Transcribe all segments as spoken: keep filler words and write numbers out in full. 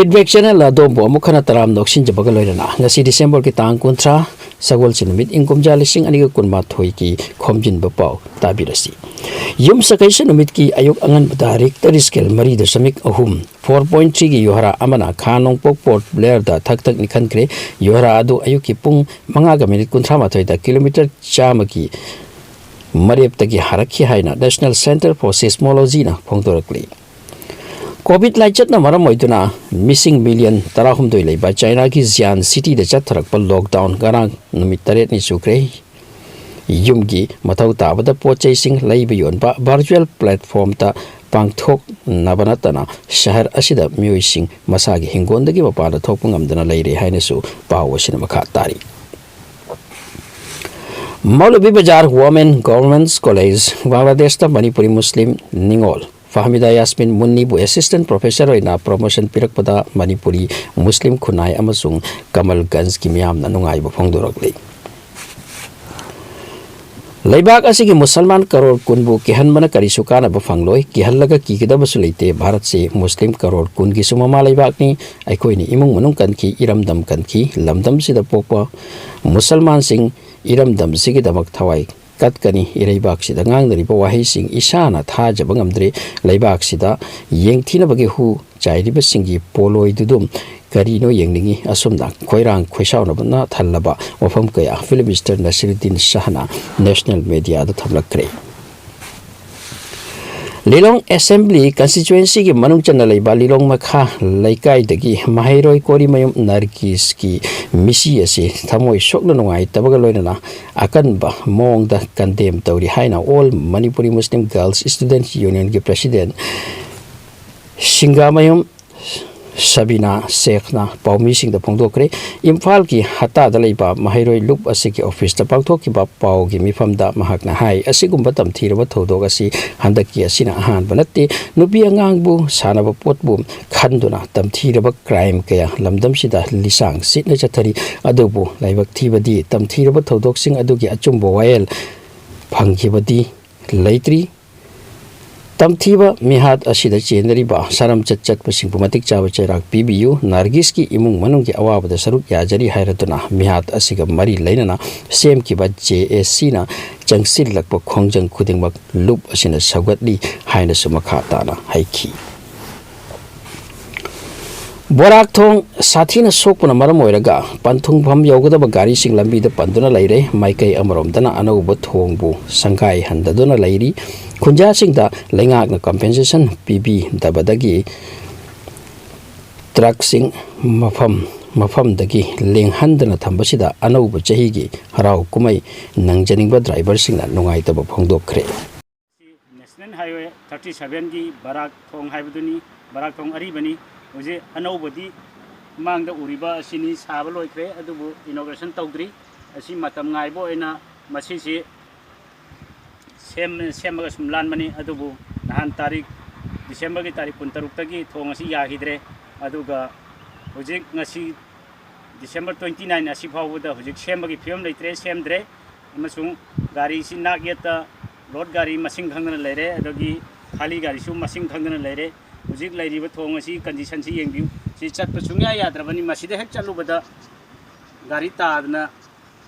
Feedback Channel ꯑꯗꯣꯝꯕꯨ ꯑꯃꯨꯛ ꯍꯟꯅ ꯇꯔꯥꯝꯅ ꯑꯣꯛꯁꯤꯟꯖꯕꯒ ꯂꯣꯏꯅꯅ ꯉꯁꯤ December ꯒꯤ ꯇꯥꯡ ꯀꯨꯟꯊ꯭ꯔꯥ, ꯁꯒꯣꯜꯁꯦꯟ ꯅꯨꯃꯤꯠ, ꯏꯪ ꯀꯨꯝꯖꯥ ꯂꯤꯁꯤꯡ ꯑꯅꯤꯒ ꯀꯨꯟꯃꯥꯊꯣꯏꯒꯤ ꯈꯣꯝꯖꯤꯟꯕ ꯄꯥꯎ ꯇꯥꯕꯤꯔꯁꯤ꯫ ꯌꯨꯝꯁꯀꯩꯁ ꯅꯨꯃꯤꯠꯀꯤ ꯑꯌꯨꯛ ꯑꯉꯟꯕꯗ Richter scale ꯃꯔꯤ ꯗꯁꯃꯤꯛ ꯑꯍꯨꯝ, four point three ꯒꯤ ꯌꯨꯍꯥꯔꯥ ꯑꯃꯅ ꯈꯥ ꯅꯣꯡꯄꯣꯛ Port Blair ꯗ ꯊꯛ ꯊꯛ ꯅꯤꯛꯍꯟꯈ꯭ꯔꯦ꯫ ꯌꯨꯍꯥꯔꯥ ꯑꯗꯨ ꯑꯌꯨꯛꯀꯤ ꯄꯨꯡ ꯃꯉꯥꯒ ꯃꯤꯅꯤꯠ ꯀꯨꯟꯊ꯭ꯔꯥ ꯃꯥꯊꯣꯏꯗ kilometre ꯆꯥꯝꯃꯒꯤ ꯃꯔꯦꯞꯇꯒꯤ ꯍꯥꯔꯛꯈꯤ ꯍꯥꯏꯅ National Centre for Seismology ꯅ ꯐꯣꯡꯗꯣꯔꯛꯂꯤ꯫ COVID ꯂꯥꯏꯆꯠꯅ ꯃꯔꯝ ꯑꯣꯏꯗꯨꯅ ꯃꯤꯁꯤꯡ million ꯇꯔꯥꯍꯨꯝꯗꯣꯏ ꯂꯩꯕ ꯆꯥꯏꯅꯥꯒꯤ ꯖꯤꯌꯥꯟ city ꯗ ꯆꯠꯊꯔꯛꯄ lockdown ꯉꯔꯥꯡ ꯅꯨꯃꯤꯠ ꯇꯔꯦꯠꯅꯤ ꯁꯨꯈ꯭ꯔꯦ꯫ ꯌꯨꯝꯒꯤ ꯃꯊꯧ ꯇꯥꯕꯗ ꯄꯣꯠ ꯆꯩꯁꯤꯡ ꯂꯩꯕ ꯌꯣꯟꯕ virtual platform ꯇ ꯄꯥꯡꯊꯣꯛꯅꯕ ꯅꯠꯇꯅ ꯁꯍꯔ ꯑꯁꯤꯗ ꯃꯤꯑꯣꯏꯁꯤꯡ ꯃꯁꯥꯒꯤ ꯍꯤꯡꯒꯣꯜꯗꯒꯤ ꯃꯄꯥꯟꯗ ꯊꯣꯛꯄ ꯉꯝꯗꯅ ꯂꯩꯔꯦ ꯍꯥꯏꯅꯁꯨ ꯄꯥꯎ ꯑꯁꯤꯅ ꯃꯈꯥ ꯇꯥꯔꯤ꯫ ꯃꯧꯂꯚꯤ ꯕꯖꯥꯔ Women Government College, ꯕꯪꯒ꯭ꯂꯥꯗꯦꯁꯇ ꯃꯅꯤꯄꯨꯔꯤ ꯃꯨꯁꯂꯤꯝ ꯅꯤꯉꯣꯜ ꯐꯍꯃꯤꯗꯥ ꯌꯥꯁꯃꯤꯟ ꯃꯨꯟꯅꯤꯕꯨ assistant professor ꯑꯣꯏꯅ promotion ꯄꯤꯔꯛꯄꯗ ꯃꯅꯤꯄꯨꯔꯤ ꯃꯨꯁꯂꯤꯝ ꯈꯨꯟꯅꯥꯏ ꯑꯃꯁꯨꯡ ꯀꯃꯜꯒꯟꯖꯀꯤ ꯃꯤꯌꯥꯝꯅ ꯅꯨꯡꯉꯥꯏꯕ ꯐꯣꯡꯗꯣꯔꯛꯂꯤ꯫ ꯂꯩꯕꯥꯛ ꯑꯁꯤꯒꯤ ꯃꯨꯁꯜꯃꯥꯟ ꯀꯔꯣꯔ ꯀꯨꯟꯕꯨ ꯀꯤꯍꯟꯕꯅ ꯀꯔꯤꯁꯨ ꯀꯥꯟꯅꯕ ꯐꯪꯂꯣꯏ, ꯀꯤꯍꯜꯂꯒ ꯀꯤꯒꯗꯕꯁꯨ ꯂꯩꯇꯦ꯫ ꯚꯥꯔꯠꯁꯤ ꯃꯨꯁꯂꯤꯝ ꯀꯔꯣꯔ ꯀꯨꯟꯒꯤꯁꯨ ꯃꯃꯥ ꯂꯩꯕꯥꯛꯅꯤ꯫ ꯑꯩꯈꯣꯏꯅ ꯏꯃꯨꯡ ꯃꯅꯨꯡ ꯀꯟꯈꯤ, ꯏꯔꯝꯗꯝ ꯀꯟꯈꯤ꯫ ꯂꯝꯗꯝꯁꯤꯗ ꯄꯣꯛꯄ ꯃꯨꯁꯜꯃꯥꯟꯁꯤꯡ ꯏꯔꯝꯗꯝꯁꯤꯒꯤꯗꯃꯛ ꯊꯋꯥꯏ ꯀꯠꯀꯅꯤ꯫ ꯏꯔꯩꯕꯥꯛꯁꯤꯗ ꯉꯥꯡꯅꯔꯤꯕ ꯋꯥꯍꯩꯁꯤꯡ ꯏꯁꯥꯅ ꯊꯥꯖꯕ ꯉꯝꯗ꯭ꯔꯦ꯫ ꯂꯩꯕꯥꯛꯁꯤꯗ ꯌꯦꯡꯊꯤꯅꯕꯒꯤ ꯍꯨ ꯆꯥꯏꯔꯤꯕꯁꯤꯡꯒꯤ ꯄꯣꯂꯣꯏꯗꯨꯗꯨꯝ ꯀꯔꯤꯅꯣ ꯌꯦꯡꯅꯤꯡꯏ꯫ ꯑꯁꯨꯝꯅ ꯈꯣꯏꯔꯥꯡ ꯈꯣꯏꯁꯥꯎꯅꯕꯅ ꯊꯜꯂꯕ ꯋꯥꯐꯝ ꯀꯌꯥ Film Minister ꯅꯁꯤꯔꯨꯗꯤꯟ ꯁꯍꯥꯅ national media ꯗ ꯊꯝꯂꯛꯈ꯭ꯔꯦ꯫ ꯂꯤꯂꯣꯡ Assembly Constituency ꯒꯤ ꯃꯅꯨꯡ ꯆꯟꯅ ꯂꯩꯕ ꯂꯤꯂꯣꯡ ꯃꯈꯥ ꯂꯩꯀꯥꯏꯗꯒꯤ ꯃꯍꯩꯔꯣꯏ ꯀꯣꯔꯤꯃꯌꯨꯝ ꯅꯔꯒꯤꯁꯀꯤ ꯃꯤꯁꯤ ꯑꯁꯤ ꯊꯃꯣꯏ ꯁꯣꯛꯅ ꯅꯨꯡꯉꯥꯏꯇꯕꯒ ꯂꯣꯏꯅꯅ ꯑꯀꯟꯕ ꯃꯑꯣꯡꯗ condemn ꯇꯧꯔꯤ ꯍꯥꯏꯅ All Manipuri Muslim Girls Students Union ꯒꯤ president ꯁꯤꯡꯒꯥꯃꯌꯨꯝ ꯁꯕꯤꯅꯥ ꯁꯦꯈꯅ ꯄꯥꯎꯃꯤꯁꯤꯡꯗ ꯐꯣꯡꯗꯣꯛꯈ꯭ꯔꯦ꯫ ꯏꯝꯐꯥꯜꯒꯤ ꯍꯠꯇꯥꯗ ꯂꯩꯕ ꯃꯍꯩꯔꯣꯏ ꯂꯨꯞ ꯑꯁꯤꯒꯤ office ꯇ ꯄꯥꯡꯊꯣꯛꯈꯤꯕ ꯄꯥꯎꯒꯤ ꯃꯤꯐꯝꯗ ꯃꯍꯥꯛꯅ ꯍꯥꯏ, ꯑꯁꯤꯒꯨꯝꯕ ꯇꯝꯊꯤꯔꯕ ꯊꯧꯗꯣꯛ ꯑꯁꯤ ꯍꯟꯗꯛꯀꯤ ꯑꯁꯤꯅ ꯑꯍꯥꯟꯕ ꯅꯠꯇꯦ꯫ ꯅꯨꯄꯤ ꯑꯉꯥꯡꯕꯨ ꯁꯥꯟꯅꯕ ꯄꯣꯠꯄꯨ ꯈꯟꯗꯨꯅ ꯇꯝꯊꯤꯔꯕ crime ꯀꯌꯥ ꯂꯝꯗꯝꯁꯤꯗ ꯂꯤꯁꯥꯡ ꯁꯤꯠꯅ ꯆꯠꯊꯔꯤ꯫ ꯑꯗꯨꯕꯨ ꯂꯥꯏꯕꯛ ꯊꯤꯕꯗꯤ ꯇꯝꯊꯤꯔꯕ ꯊꯧꯗꯣꯛꯁꯤꯡ ꯑꯗꯨꯒꯤ ꯑꯆꯨꯝꯕ ꯋꯥꯌꯦꯜ ꯐꯪꯈꯤꯕꯗꯤ ꯂꯩꯇ꯭ꯔꯤ꯫ ꯇꯝꯊꯤꯕ ꯃꯤꯍꯥꯠ ꯑꯁꯤꯗ ꯆꯦꯟꯅꯔꯤꯕ ꯁꯥꯔꯝꯆꯠ ꯆꯠꯄꯁꯤꯡꯕꯨ ꯃꯇꯤꯛ ꯆꯥꯕ ꯆꯩꯔꯥꯛ ꯄꯤꯕꯤꯌꯨ, ꯅꯥꯔꯒꯤꯁꯀꯤ ꯏꯃꯨꯡ ꯃꯅꯨꯡꯒꯤ ꯑꯋꯥꯕꯗ ꯁꯔꯨꯛ ꯌꯥꯖꯔꯤ ꯍꯥꯏꯔꯗꯨꯅ ꯃꯤꯍꯥꯠ ꯑꯁꯤꯒ ꯃꯔꯤ ꯂꯩꯅꯅ ꯁꯦꯝꯈꯤꯕ ꯖꯦ ꯑꯦ ꯁꯤꯅ ꯆꯪꯁꯤꯜꯂꯛꯄ ꯈꯣꯡꯖꯪ ꯈꯨꯗꯤꯡꯃꯛ ꯂꯨꯞ ꯑꯁꯤꯅ ꯁꯧꯒꯠꯂꯤ ꯍꯥꯏꯅꯁꯨ ꯃꯈꯥ ꯇꯥꯅ ꯍꯥꯏꯈꯤ꯫ ꯕꯣꯔꯥꯛꯊꯣꯡ ꯁꯥꯊꯤꯅ ꯁꯣꯛꯄꯅ ꯃꯔꯝ ꯑꯣꯏꯔꯒ ꯄꯟꯊꯨꯡꯐꯝ ꯌꯧꯒꯗꯕ ꯒꯥꯔꯤꯁꯤꯡ ꯂꯝꯕꯤꯗ ꯄꯟꯗꯨꯅ ꯂꯩꯔꯦ꯫ ꯃꯥꯏꯀꯩ ꯑꯃꯔꯣꯝꯗꯅ ꯑꯅꯧꯕ ꯊꯣꯡꯕꯨ ꯁꯪꯒꯥꯏꯍꯟꯗꯗꯨꯅ ꯂꯩꯔꯤ꯫ ꯈꯨꯟꯖꯥꯁꯤꯡꯗ ꯂꯩꯉꯥꯛꯅ compensation ꯄꯤꯕꯤꯗꯕꯗꯒꯤ ꯇ꯭ꯔꯛꯁꯤꯡ ꯃꯐꯝ ꯃꯐꯝꯗꯒꯤ ꯂꯦꯡꯍꯟꯗꯅ ꯊꯝꯕꯁꯤꯗ ꯑꯅꯧꯕ ꯆꯍꯤꯒꯤ ꯍꯔꯥꯎ ꯀꯨꯝꯍꯩ ꯅꯪꯖꯅꯤꯡꯕ ꯗ꯭ꯔꯥꯏꯚꯔꯁꯤꯡꯅ ꯅꯨꯡꯉꯥꯏꯇꯕ ꯐꯣꯡꯗꯣꯛꯈ꯭ꯔꯦ꯫ National Highway thirty sevenꯒꯤ ꯕꯔꯥꯛ ꯊꯣꯡ ꯍꯥꯏꯕꯗꯨꯅꯤ꯫ ꯕꯔꯥꯛ ꯊꯣꯡ ꯑꯔꯤꯕꯅꯤ꯫ ꯍꯧꯖꯤꯛ ꯑꯅꯧꯕꯗꯤ ꯃꯥꯡꯗ ꯎꯔꯤꯕ ꯑꯁꯤꯅꯤ, ꯁꯥꯕ ꯂꯣꯏꯈ꯭ꯔꯦ, ꯑꯗꯨꯕꯨ inauguration ꯇꯧꯗ꯭ꯔꯤ꯫ ꯑꯁꯤ ꯃꯇꯝ ꯉꯥꯏꯕ ꯑꯣꯏꯅ ꯃꯁꯤꯁꯤ ꯁꯦꯝ-, ꯁꯦꯝꯃꯒ ꯁꯨꯝ ꯂꯥꯟꯕꯅꯤ꯫ ꯑꯗꯨꯕꯨ ꯅꯍꯥꯟ ꯇꯥꯔꯤꯛ, Decemberꯒꯤ ꯇꯥꯔꯤꯛ ꯀꯨꯟꯇꯔꯨꯛꯇꯒꯤ ꯊꯣꯡ ꯑꯁꯤ ꯌꯥꯈꯤꯗ꯭ꯔꯦ꯫ ꯑꯗꯨꯒ ꯍꯧꯖꯤꯛ ꯉꯁꯤ December twenty nine ꯑꯁꯤ ꯐꯥꯎꯕꯗ ꯍꯧꯖꯤꯛ ꯁꯦꯝꯕꯒꯤ ꯐꯤꯕꯝ ꯂꯩꯇ꯭ꯔꯦ, ꯁꯦꯝꯗ꯭ꯔꯦ꯫ ꯑꯃꯁꯨꯡ ꯒꯥꯔꯤꯁꯤ ꯅꯥꯛ ꯌꯦꯠꯇ load ꯒꯥꯔꯤ ꯃꯁꯤꯡ ꯈꯪꯗꯅ ꯂꯩꯔꯦ, ꯑꯗꯒꯤ ꯈꯥꯂꯤ ꯒꯥꯔꯤꯁꯨ ꯃꯁꯤꯡ ꯈꯪꯗꯅ ꯂꯩꯔꯦ꯫ ꯍꯧꯖꯤꯛ ꯂꯩꯔꯤꯕ ꯊꯣꯡ ꯑꯁꯤ conditionꯁꯤ ꯌꯦꯡꯕꯤꯌꯨ꯫ ꯁꯤ ꯆꯠꯄ ꯁꯨꯡꯌꯥ ꯌꯥꯗ꯭ꯔꯕꯅꯤ꯫ ꯃꯁꯤꯗ ꯍꯦꯛ ꯆꯠꯂꯨꯕꯗ ꯒꯥꯔꯤ ꯇꯥꯗꯅ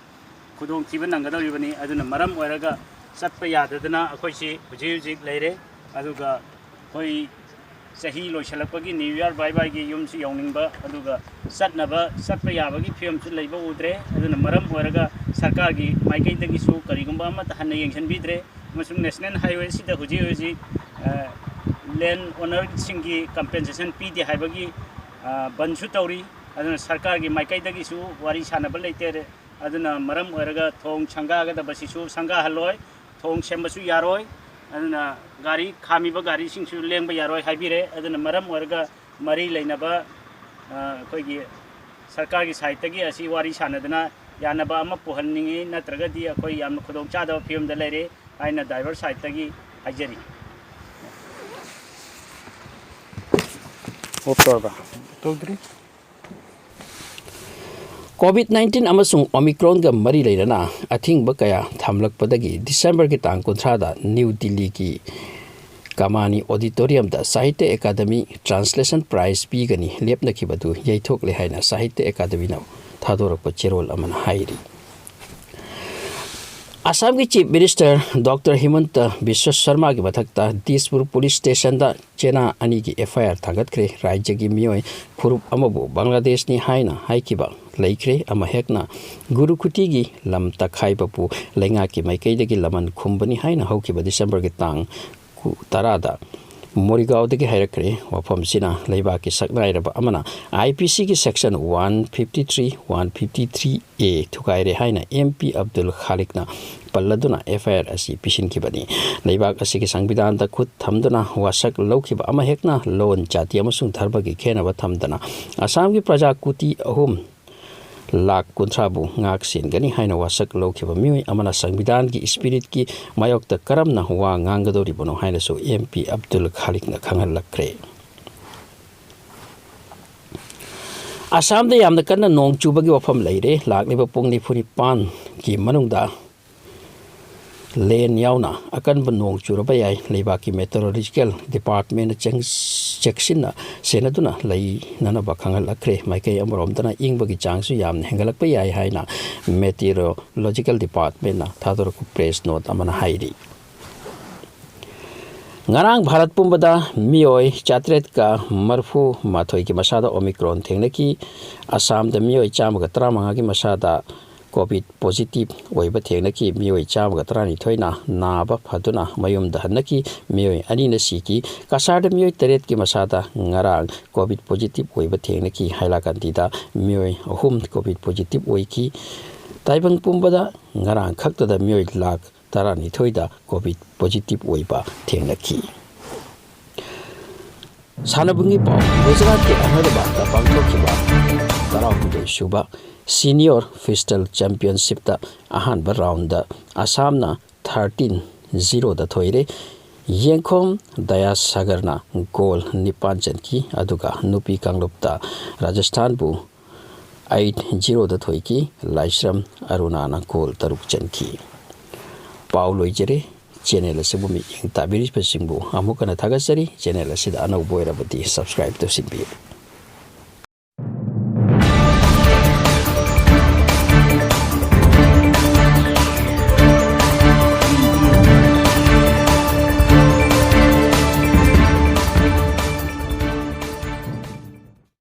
ꯈꯨꯗꯣꯡꯊꯤꯕ ꯅꯪꯒꯗꯧꯔꯤꯕꯅꯤ꯫ ꯑꯗꯨꯅ ꯃꯔꯝ ꯑꯣꯏꯔꯒ ꯆꯠꯄ ꯌꯥꯗꯗꯅ ꯑꯩꯈꯣꯏꯁꯤ ꯍꯧꯖꯤꯛ ꯍꯧꯖꯤꯛ ꯂꯩꯔꯦ꯫ ꯑꯗꯨꯒ ꯑꯩꯈꯣꯏ ꯆꯍꯤ ꯂꯣꯏꯁꯤꯜꯂꯛꯄꯒꯤ New Year bye byeꯒꯤ ꯌꯨꯝꯁꯨ ꯌꯧꯅꯤꯡꯕ, ꯑꯗꯨꯒ ꯆꯠꯅꯕ, ꯆꯠꯄ ꯌꯥꯕꯒꯤ ꯐꯤꯕꯝꯁꯨ ꯂꯩꯕ ꯎꯗ꯭ꯔꯦ꯫ ꯑꯗꯨꯅ ꯃꯔꯝ ꯑꯣꯏꯔꯒ ꯁꯔꯀꯥꯔꯒꯤ ꯃꯥꯏꯀꯩꯗꯒꯤꯁꯨ ꯀꯔꯤꯒꯨꯝꯕ ꯑꯃꯠꯇ ꯍꯟꯅ ꯌꯦꯡꯁꯤꯟꯕꯤꯗ꯭ꯔꯦ꯫ ꯑꯃꯁꯨꯡ National Highwayꯁꯤꯗ ꯍꯧꯖꯤꯛ ꯍꯧꯖꯤꯛ, ꯑ, land ownerꯁꯤꯡꯒꯤ compensation ꯄꯤꯗꯦ ꯍꯥꯏꯕꯒꯤ, ꯑ, ꯕꯟꯁꯨ ꯇꯧꯔꯤ꯫ ꯑꯗꯨꯅ ꯁꯔꯀꯥꯔꯒꯤ ꯃꯥꯏꯀꯩꯗꯒꯤꯁꯨ ꯋꯥꯔꯤ ꯁꯥꯟꯅꯕ ꯂꯩꯇꯦ꯫ ꯑꯗꯨꯅ ꯃꯔꯝ ꯑꯣꯏꯔꯒ ꯊꯣꯡ ꯁꯪꯒꯥꯒꯗꯕꯁꯤꯁꯨ ꯁꯪꯒꯥꯍꯜꯂꯣꯏ, ꯊꯣꯡ ꯁꯦꯝꯕꯁꯨ ꯌꯥꯔꯣꯏ꯫ ꯑꯗꯨꯅ ꯒꯥꯔꯤ ꯈꯥꯝꯃꯤꯕ ꯒꯥꯔꯤꯁꯤꯡꯁꯨ ꯂꯦꯡꯕ ꯌꯥꯔꯣꯏ ꯍꯥꯏꯕꯤꯔꯦ꯫ ꯑꯗꯨꯅ ꯃꯔꯝ ꯑꯣꯏꯔꯒ ꯃꯔꯤ ꯂꯩꯅꯕ, ꯑ, ꯑꯩꯈꯣꯏꯒꯤ ꯁꯔꯀꯥꯔꯒꯤ sideꯇꯒꯤ ꯑꯁꯤ ꯋꯥꯔꯤ ꯁꯥꯟꯅꯗꯅ ꯌꯥꯅꯕ ꯑꯃ ꯄꯨꯍꯟꯅꯤꯡꯉꯤ, ꯅꯠꯇ꯭ꯔꯒꯗꯤ ꯑꯩꯈꯣꯏ ꯌꯥꯝꯅ ꯈꯨꯗꯣꯡꯆꯥꯗꯕ ꯐꯤꯕꯝꯗ ꯂꯩꯔꯦ ꯍꯥꯏꯅ driver sideꯇꯒꯤ ꯍꯥꯏꯖꯔꯤ꯫ Off ꯇꯧꯔꯕ? ꯇꯧꯗ꯭ꯔꯤ꯫ COVID nineteen ꯑꯃꯁꯨꯡ Omicronꯒ ꯃꯔꯤ ꯂꯩꯅꯅ ꯑꯊꯤꯡꯕ ꯀꯌꯥ ꯊꯝꯂꯛꯄꯗꯒꯤ Decemberꯒꯤ ꯇꯥꯡ ꯀꯨꯟꯊ꯭ꯔꯥꯗ ꯅ꯭ꯌꯨ ꯗꯤꯜꯂꯤꯒꯤ ꯀꯃꯥꯅꯤ ꯑꯣꯗꯤꯇꯣꯔꯤꯌꯝꯗ ꯁꯥꯍꯤꯇ꯭ꯌ ꯑꯦꯀꯥꯗꯃꯤ ꯇ꯭ꯔꯥꯟꯁꯂꯦꯁꯟ ꯄ꯭ꯔꯥꯏꯖ ꯄꯤꯒꯅꯤ ꯂꯦꯞꯅꯈꯤꯕꯗꯨ ꯌꯩꯊꯣꯛꯂꯦ ꯍꯥꯏꯅ ꯁꯥꯍꯤꯇ꯭ꯌ ꯑꯦꯀꯥꯗꯃꯤꯅ ꯊꯥꯗꯣꯔꯛꯄ ꯆꯦꯔꯣꯜ ꯑꯃꯅ ꯍꯥꯏꯔꯤ꯫ ꯑꯁꯥꯝꯒꯤ ꯆꯤꯐ ꯃꯤꯅꯤꯁꯇꯔ ꯗꯣꯛꯇꯔ ꯍꯤꯃꯟꯇ ꯕꯤꯁ꯭ꯋ ꯁꯔꯃꯥꯒꯤ ꯃꯊꯛꯇ ꯗꯤꯁꯄꯨꯔ ꯄꯨꯂꯤꯁ ꯁ꯭ꯇꯦꯁꯟꯗ ꯆꯦꯅꯥ ꯑꯅꯤꯒꯤ ꯑꯦꯐ ꯑꯥꯏ ꯑꯥꯔ ꯊꯥꯡꯒꯠꯈ꯭ꯔꯦ꯫ ꯔꯥꯖ꯭ꯌꯒꯤ ꯃꯤꯑꯣꯏ ꯐꯨꯔꯨꯞ ꯑꯃꯕꯨ ꯕꯪꯒ꯭ꯂꯥꯗꯦꯁꯅꯤ ꯍꯥꯏꯅ ꯍꯥꯏꯈꯤꯕ ꯂꯩꯈ꯭ꯔꯦ꯫ ꯑꯃꯍꯦꯛꯅ ꯒꯨꯔꯨ ꯈꯨꯇꯤꯒꯤ ꯂꯝ ꯇꯛꯈꯥꯏꯕꯕꯨ ꯂꯩꯉꯥꯛꯀꯤ ꯃꯥꯏꯀꯩꯗꯒꯤ ꯂꯃꯟ ꯈꯨꯝꯕꯅꯤ ꯍꯥꯏꯅ ꯍꯧꯈꯤꯕ ꯗꯤꯁꯦꯝꯕꯔꯒꯤ ꯇꯥꯡ ꯀꯨ-, ꯇꯔꯥꯗ ꯃꯣꯔꯤꯒꯥꯎꯗꯒꯤ ꯍꯥꯏꯔꯛꯈ꯭ꯔꯦ꯫ ꯋꯥꯐꯝꯁꯤꯅ ꯂꯩꯕꯥꯛꯀꯤ ꯁꯛꯅꯥꯏꯔꯕ ꯑꯃꯅ ꯑꯥꯏ ꯄꯤ ꯁꯤꯒꯤ section one fifty three, one fifty three A ꯊꯨꯒꯥꯏꯔꯦ ꯍꯥꯏꯅ ꯑꯦꯝ ꯄꯤ ꯑꯕꯗꯨꯜ ꯈꯥꯂꯤꯛꯅ ꯄꯜꯂꯗꯨꯅ ꯑꯦꯐ ꯑꯥꯏ ꯑꯥꯔ ꯑꯁꯤ ꯄꯤꯁꯤꯟꯈꯤꯕꯅꯤ꯫ ꯂꯩꯕꯥꯛ ꯑꯁꯤꯒꯤ ꯁꯪꯕꯤꯙꯥꯟꯗ ꯈꯨꯠ ꯊꯝꯗꯨꯅ ꯋꯥꯁꯛ ꯂꯧꯈꯤꯕ ꯑꯃꯍꯦꯛꯅ ꯂꯣꯟ, ꯖꯥꯇꯤ ꯑꯃꯁꯨꯡ ꯙꯔꯃꯒꯤ ꯈꯦꯟꯅꯕ ꯊꯝꯗꯅ ꯑꯁꯥꯝꯒꯤ ꯄ꯭ꯔꯖꯥ ꯀꯣꯇꯤ ꯑꯍꯨꯝ ꯂꯥꯈ ꯀꯨꯟꯊ꯭ꯔꯥꯕꯨ ꯉꯥꯛ ꯁꯦꯟꯒꯅꯤ ꯍꯥꯏꯅ ꯋꯥꯁꯛ ꯂꯧꯈꯤꯕ ꯃꯤꯑꯣꯏ ꯑꯃꯅ ꯁꯪꯕꯤꯙꯥꯟꯒꯤ ꯏꯁꯄꯤꯔꯤꯠꯀꯤ ꯃꯥꯌꯣꯛꯇ ꯀꯔꯝꯅ ꯋꯥ ꯉꯥꯡꯒꯗꯧꯔꯤꯕꯅꯣ ꯍꯥꯏꯅꯁꯨ ꯑꯦꯝ ꯄꯤ ꯑꯕꯗꯨꯜ ꯈꯥꯂꯤꯛꯅ ꯈꯪꯍꯜꯂꯛꯈ꯭ꯔꯦ꯫ ꯑꯁꯥꯝꯗ ꯌꯥꯝꯅ ꯀꯟꯅ ꯅꯣꯡ ꯆꯨꯕꯒꯤ ꯋꯥꯐꯝ ꯂꯩꯔꯦ꯫ ꯂꯥꯛꯂꯤꯕ ꯄꯨꯡ ꯅꯤꯐꯨ ꯅꯤꯄꯥꯟꯒꯤ ꯃꯅꯨꯡꯗ ꯂꯦꯟ ꯌꯥꯎꯅ ꯑꯀꯟꯕ ꯅꯣꯡ ꯆꯨꯔꯕ ꯌꯥꯏ꯫ ꯂꯩꯕꯥꯛꯀꯤ ꯃꯦꯇꯤꯑꯣꯔꯣꯂꯣꯖꯤꯀꯦꯜ ꯗꯤꯄꯥꯔꯠꯃꯦꯟꯅ ꯆꯦꯡ-, ꯆꯦꯛꯁꯤꯟꯅ ꯁꯦꯟꯅꯗꯨꯅ ꯂꯩꯅꯅꯕ ꯈꯪꯍꯜꯂꯛꯈ꯭ꯔꯦ꯫ ꯃꯥꯏꯀꯩ ꯑꯃꯔꯣꯝꯗꯅ ꯏꯪꯕꯒꯤ ꯆꯥꯡꯁꯨ ꯌꯥꯝꯅ ꯍꯦꯟꯒꯠꯂꯛꯄ ꯌꯥꯏ ꯍꯥꯏꯅ ꯃꯦꯇꯤꯑꯣꯔꯣꯂꯣꯖꯤꯀꯦꯜ ꯗꯤꯄꯥꯔꯠꯃꯦꯟꯅ ꯊꯥꯗꯣꯔꯛꯄ ꯄ꯭ꯔꯦꯁ ꯅꯣꯠ ꯑꯃꯅ ꯍꯥꯏꯔꯤ꯫ ꯉꯔꯥꯡ ꯚꯥꯔꯠ ꯄꯨꯝꯕꯗ ꯃꯤꯑꯣꯏ ꯆꯥꯇ꯭ꯔꯦꯠꯀ ꯃꯔꯤꯐꯨ ꯃꯥꯊꯣꯏꯒꯤ ꯃꯁꯥꯗ ꯑꯣꯃꯤꯀ꯭ꯔꯣꯟ ꯊꯦꯡꯅꯈꯤ꯫ ꯑꯁꯥꯝꯗ ꯃꯤꯑꯣꯏ ꯆꯥꯝꯃꯒ ꯇꯔꯥꯃꯉꯥꯒꯤ ꯃꯁꯥꯗ ꯀꯣꯚꯤꯗ ꯄꯣꯖꯤꯇꯤꯚ ꯑꯣꯏꯕ ꯊꯦꯡꯅꯈꯤ꯫ ꯃꯤꯑꯣꯏ ꯆꯥꯝꯃꯒ ꯇꯔꯥꯅꯤꯊꯣꯏꯅ ꯅꯥꯕ ꯐꯗꯨꯅ ꯃꯌꯨꯝꯗ ꯍꯟꯅꯈꯤ꯫ ꯃꯤꯑꯣꯏ ꯑꯅꯤꯅ ꯁꯤꯈꯤ꯫ ꯀꯁꯥꯔꯗ ꯃꯤꯑꯣꯏ ꯇꯔꯦꯠꯀꯤ ꯃꯁꯥꯗ ꯉꯔꯥꯡ ꯀꯣꯚꯤꯗ ꯄꯣꯖꯤꯇꯤꯚ ꯑꯣꯏꯕ ꯊꯦꯡꯅꯈꯤ꯫ ꯍꯥꯏꯂꯥꯀꯟꯗꯤꯗ ꯃꯤꯑꯣꯏ ꯑꯍꯨꯝ ꯀꯣꯚꯤꯗ ꯄꯣꯖꯤꯇꯤꯚ ꯑꯣꯏꯈꯤ꯫ ꯇꯥꯏꯕꯪ ꯄꯨꯝꯕꯗ ꯉꯔꯥꯡ ꯈꯛꯇꯗ ꯃꯤꯑꯣꯏ ꯂꯥꯈ ꯇꯔꯥꯅꯤꯊꯣꯏꯗ ꯀꯣꯚꯤꯗ ꯄꯣꯖꯤꯇꯤꯚ ꯑꯣꯏꯕ ꯊꯦꯡꯅꯈꯤ꯫ ꯁꯥꯟꯅꯕꯨꯡꯒꯤ ꯄꯥꯎ꯫ ꯒꯨꯖꯔꯥꯠꯀꯤ ꯑꯍꯃꯗꯕꯥꯗꯇ ꯄꯥꯡꯊꯣꯛꯈꯤꯕ ꯇꯔꯥꯍꯨꯝꯗꯣꯏ ꯁꯨꯕ ꯁꯤꯅꯤꯌꯣꯔ ꯐꯤꯁꯇꯜ ꯆꯦꯝꯄꯤꯌꯟꯁꯤꯞꯇ ꯑꯍꯥꯟꯕ ꯔꯥꯎꯟꯗ ꯑꯁꯥꯝꯅ ꯊꯥꯔꯇꯤꯟ ꯖꯤꯔꯣꯗ ꯊꯣꯏꯔꯦ꯫ ꯌꯦꯡꯈꯣꯝ ꯗꯌꯥꯁꯥꯒꯔꯅ ꯒꯣꯜ ꯅꯤꯄꯥꯟ ꯆꯟꯈꯤ, ꯑꯗꯨꯒ ꯅꯨꯄꯤ ꯀꯥꯡꯂꯨꯞꯇ ꯔꯥꯖꯁꯊꯥꯟꯕꯨ ꯑꯩꯠ ꯖꯤꯔꯣꯗ ꯊꯣꯏꯈꯤ꯫ ꯂꯥꯏꯁ꯭ꯔꯝ ꯑꯔꯨꯅꯥꯅ ꯒꯣꯜ ꯇꯔꯨꯛ ꯆꯟꯈꯤ꯫ ꯄꯥꯎ ꯂꯣꯏꯖꯔꯦ꯫ ꯆꯦꯅꯦꯜ ꯑꯁꯤꯕꯨ ꯃꯤꯠꯌꯦꯡ ꯇꯥꯕꯤꯔꯤꯕꯁꯤꯡꯕꯨ ꯑꯃꯨꯛ ꯍꯟꯅ ꯊꯥꯒꯠꯆꯔꯤ꯫ ꯆꯦꯅꯦꯜ ꯑꯁꯤꯗ ꯑꯅꯧꯕ ꯑꯣꯏꯔꯕꯗꯤ subscribe ꯇꯧꯁꯤꯟꯕꯤꯌꯨ꯫